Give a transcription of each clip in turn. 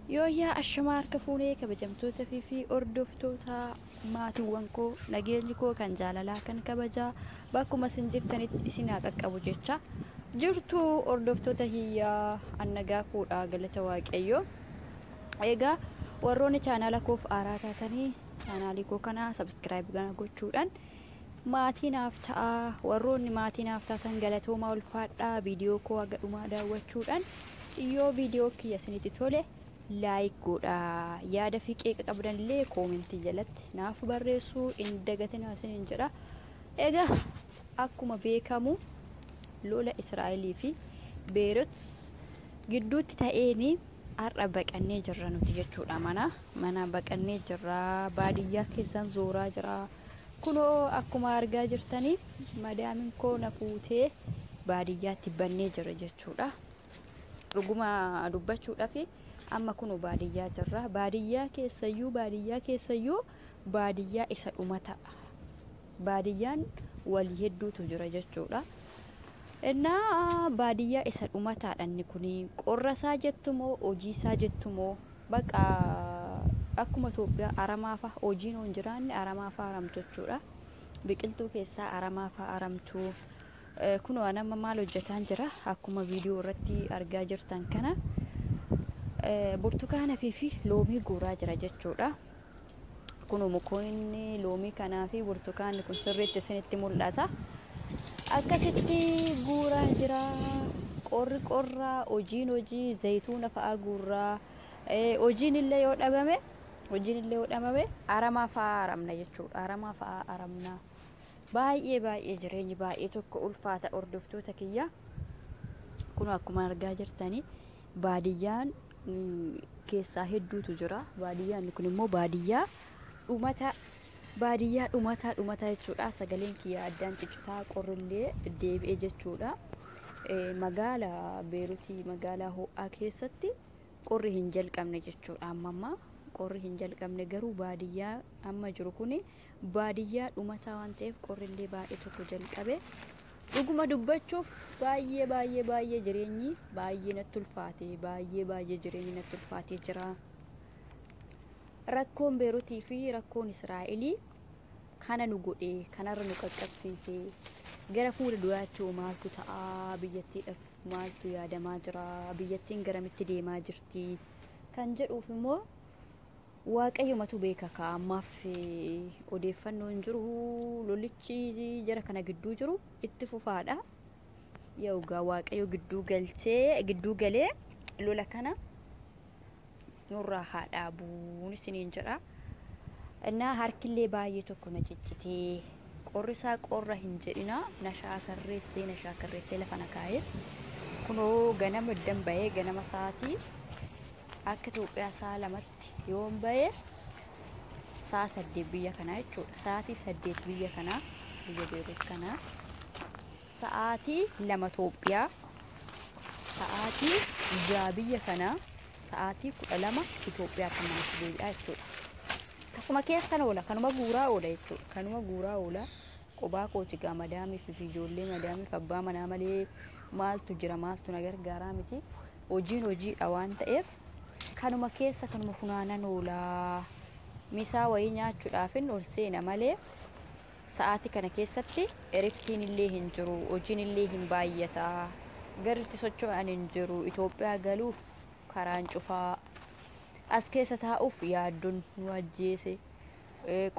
Yooyyaa ashamaa harka fuunee kabajamtoota fi hordoftoota maatiiwwan koo, nageenyi koo kan jaalalaa kan kabajaa bakkuma isin jirtanitti isin haa qaqqabu jecha jirtu. Hordoftoota hiyyaa, annagaa koodha, galata Waaqayyoo. Egaa warroonni chaanaala koof haaraa taatanii chaanaalii koo kana subscribe gochuudhaan maatii naaf ta'a. Warroonni maatii naaf taatan galatoomaa, ulfaadhaa. Viidiyoo koo haga dhumaa daawwachuudhaan yoo viidiyoo kiyya isinitti tole like godhaa. Yaada fi qeeqa qabdan illee koomentii jalatti naaf barreessuu hin dagatinaa isiniin jedha. Egaa akkuma beekamu lola Israa'elii fi Beerut gidduutti ta'een har'a baqannee jirra nuti jechuudha. Mana baqannee jirra, baadiyyaa keessan zooraa jira. Kunoo akkuma argaa jirtanii madaamin koo na fuutee baadiyyaatti bannee jira jechuudha. Dhuguma dubbachuudhaaf amma kunoo baadiyyaa jirra. Baadiyyaa keessayyuu, baadiyyaa keessayyuu baadiyyaa isa dhumata. Baadiyyaan walii hedduutu jira jechuudha. Innaa baadiyyaa isa dhumataadha inni kun. Qorra isaa jettumoo, hojii isaa jettumoo, baqa akkuma Itoophiyaa aramaa fa'a hojiin hin jiraanne aramaa fa'a aramtu jechuudha. Biqiltuu keessaa aramaa fa'a aramtu. Kunoo nama maal hojjetaan jira? Akkuma viidiyoo irratti argaa jirtan kana burtukaana fi loomii guuraa jira jechuudha. Kunoo mukoonni loomii kanaa fi burtukaanni kun sirriitti isinitti mul'ata. Akkasitti guuraa jira. Qorri qorraa, hojiin hojii, zayituuna fa'aa guurraa. Hojiin illee yoo dhabame, hojiin illee yoo dhabame aramaa fa'aa aramna jechuudha. Aramaa fa'aa aramna. Baay'ee baay'ee jireenyi baay'ee tokko ulfaata, hordoftoota kiyya. Kun akkuma argaa jirtanii baadiyyaan keessaa hedduutu jira. Baadiyyaan kun immoo baadiyyaa dhumata, baadiyyaa dhumataa dhumataa jechuudha. Sagaleen kiyya addaan ciccitaa, qorrillee deebi'e jechuudha. Magaala Beerutii magaalaa ho'aa keessatti qorri hin jalqabne jechuudha. Amma ammaa qorri hin jalqabne, garuu baadiyyaa amma jiru kuni baadiyyaa dhumataa waan ta'eef qorrillee baay'ee tokko jalqabe. Dhuguma dubbachuuf baay'ee baay'ee baay'ee jireenyi baay'ee natti ulfaate, baay'ee baay'ee jireenyi natti ulfaatee jira. Rakkoon Beerutii fi rakkoon Israa'elii kana nu godhe, kanarra nu qaqqabsiise. Gara fuula duraatti maaltu ta'a? Biyyattiidhaaf maaltu yaadamaa jira? Biyyattiin garamitti deemaa jirti? Kan jedhuuf immoo Waaqayyomatu beeka. Ka ammaaf odeeffannoon jiru lolichi jara kana gidduu jiru itti fufaadha. Yoogaa Waaqayyo gidduu galchee, gidduu galee lola kana nurraa haa dhaabuun isiniin jedha. Innaa harkillee baay'ee tokko na ciccitee, qorri isaa qorra hin jedhina, na shaakarreessee, na shaakarreessee lafa na kaa'ee. Kunoo ganama iddan bahee, ganama sa'aatii akka Itoophiyaa sa'a 2tti yoon bahee sa'a 8 biyya kanaa jechuudha. Sa'aatii 8 biyya kanaa, biyya Beerut kanaa, sa'aatii 2 Itoophiyaa, sa'aatii 6 biyya kanaa, sa'aatii 12 Itoophiyaa kan manatti deebi'aa jechuudha. Akkasuma keessan oola, kanuma guuraa oola jechuudha. Kanuma guuraa oola. Qobaa kooti gaa, madaamii fi ijoollee madaamii fi abbaa manaa malee maaltu jira, maaltu na gargaaraa miti. Hojiin hojiidha waan ta'eef kanuma keessa kanuma funaanan oolaa. Misaa wayii nyaachuudhaafin ol seena malee sa'aatii kana keessatti eriftiin illee hin jiru, hojiin illee hin baay'ata. Garri itti socho'an hin jiru. Itoophiyaa galuuf karaan cufaa. As keessa taa'uuf yaaddoon nu ajjeese.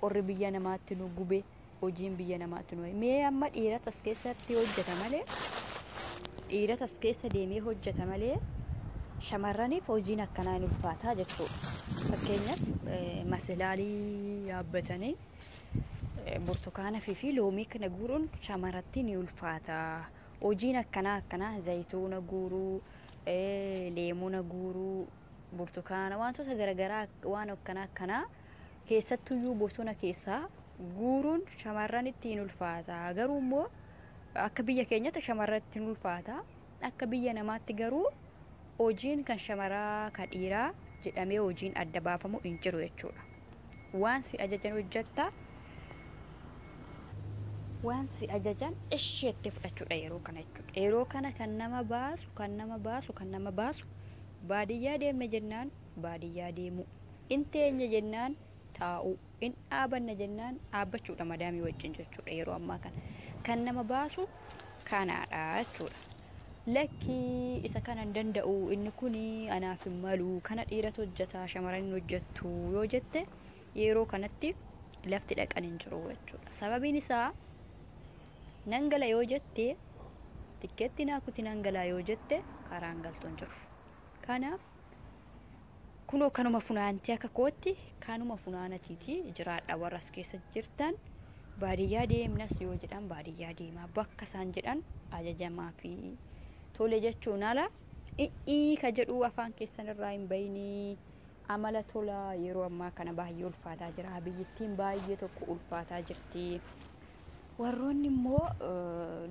Qorri biyya namaatti nu gube. Hojiin biyya namaatti nu. Mee amma dhiiratu as keessatti hojjeta malee, dhiiratu as keessa deemee hojjeta malee shamarraniif hojiin akkanaa hin ulfaataa jechuudha. Fakkeenyaaf masilaalii yaabbatanii burtukaana fi loomii kana guuruun shamarratti ni ulfaata. Hojiin akkanaa akkanaa zayituuna guuruu, leemuna guuruu, burtukaana, wantoota garaagaraa waan akkanaa akkanaa keessattuyyuu bosona keessaa guuruun shamarranitti hin ulfaata. Garuu immoo akka biyya keenyatti shamarratti hin ulfaata. Akka biyya namaatti garuu hojiin kan shamaraa kan dhiiraa jedhamee hojiin adda baafamu hin jiru jechuudha. Waan si ajajan hojjetta. Waan si ajajan isheetti fudhachuudha yeroo kana jechuudha. Yeroo kana kan nama baasu, kan nama baasu, kan nama baasu baadiyyaa deemne jennaan baadiyyaa deemuu, in teenya jennaan taa'uu, in dhaabanna jennaan dhaabbachuudha madaamii wajjin jechuudha. Yeroo ammaa kana kan nama baasu kanaadha jechuudha. Lakkii, isa kana hin danda'u, inni kun anaaf hin malu, kana dhiiratu hojjeta, shamarran hin hojjettu yoo jette, yeroo kanatti lafti dhaqan hin jiru jechuudha. Sababiin isaa, nan gala yoo jette, tikkeetti naa kuti, nan galaa yoo jette, karaan galtu hin jiru. Kanaaf kunoo kanuma funaantii akka kootti kanuma funaanatiiti jiraadha. Warra as keessa jirtan, baadiyyaa deemnas yoo jedhan baadiyyaa deemaa, bakka isaan jedhan ajajamaa fi tole jechuun ala i'ii ka jedhu afaan keessan irraa hin bayinii. Amala tola yeroo ammaa kana baay'ee ulfaataa jira, biyyittiin baay'ee tokko ulfaataa jirti. Warroonni immoo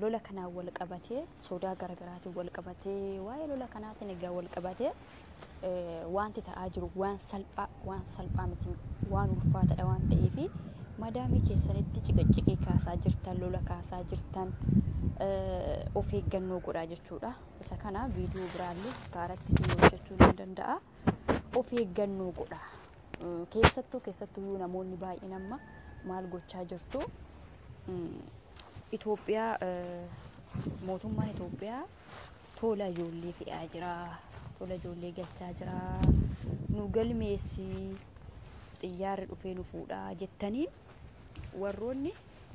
lola kanaan wal qabatee, sodaa garaagaraatiin wal qabatee, waa'ee lola kanaatiin egaa wal qabatee wanti ta'aa jiru waan salphaa miti, waan ulfaataadha. Waan ta'eef madaamii keessanitti ciqiciqii kaasaa jirtan, lola kaasaa jirtan, of eeggannoo godhaa jechuudha. Isa kana viidiyoo biraallee kaaratti isin hojjechuu ni danda'a. Of eeggannoo godhaa. Keessattuu namoonni baay'een amma maal gochaa jirtu? Itoophiyaa, mootummaan Itoophiyaa tola ijoollee fe'aa jira. Tola ijoollee galchaa jira. Nu galmeessi, xiyyaarri dhufee nu fuudhaa jettanii warroonni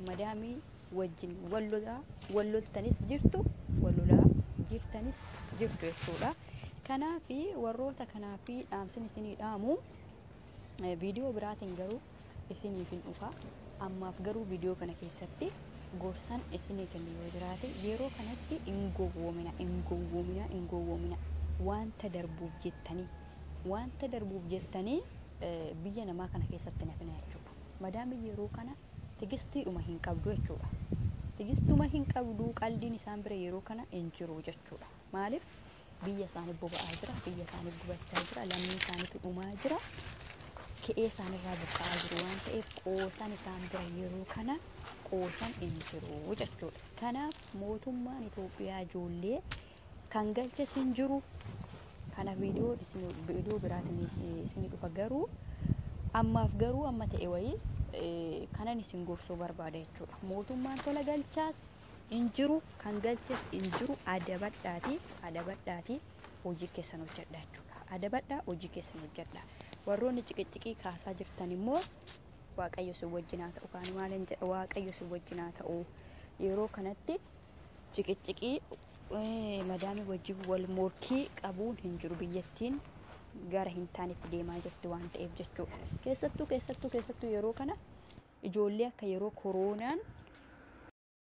madaamii wajjin wal lolaa, wal loltanis jirtu, wal lolaa jirtanis jirtu jechuudha. Kanaafi warroota kanaafi dhaamsin isinii dhaamu, viidiyoo biraatiin garuu isiniif hin dhufa. Ammaaf garuu viidiyoo kana keessatti gorsan isinii kennu yoo jiraate, yeroo kanatti hin gowwoomina, hin gowwoomina, hin gowwoomina. Wanta darbuuf jettanii biyya namaa kana keessatti nafina jechuudha. Madaamii yeroo kana tigistiidhuma hin qabdu jechuudha. Tigistuma hin qabdu, qaldiin isaan bira yeroo kana hin jiru jechuudha. Maaliif? Biyya isaanii boba'aa jira, biyya isaanii gubachaa jira, lammii isaaniitu dhumaa jira. Ke'ee isaanirraa buqqa'aa jiru waan ta'eef qoosan isaan bira yeroo kana qoosan hin jiru jechuudha. Kanaaf mootummaan Itoophiyaa ijoollee kan galches hin jiru. Kana viidiyoo isin viidiyoo biraatiin isin dhufa, garuu ammaaf garuu amma ta'e wayii kanan isin gorsuu barbaada jechuudha. Mootummaan tola galchaas hin jiru, kan galches hin jiru. Adabadhaati, adabadhaati, hojii keessan hojjedha jechuudha. Adabadhaa, hojii keessan hojjedha. Warroonni ciqiciqii kaasaa jirtan immoo Waaqayyo si wajjin haa ta'u. Kaan maalin jedha? Waaqayyo si wajjin haa ta'u. Yeroo kanatti ciqiciqii madaamii wajjin wal morkii qabuun hin jiru, biyyattiin gara hin taanetti deemaa jirti waan ta'eef jechuudha. Keessattuu yeroo kana ijoollee akka yeroo koroonaan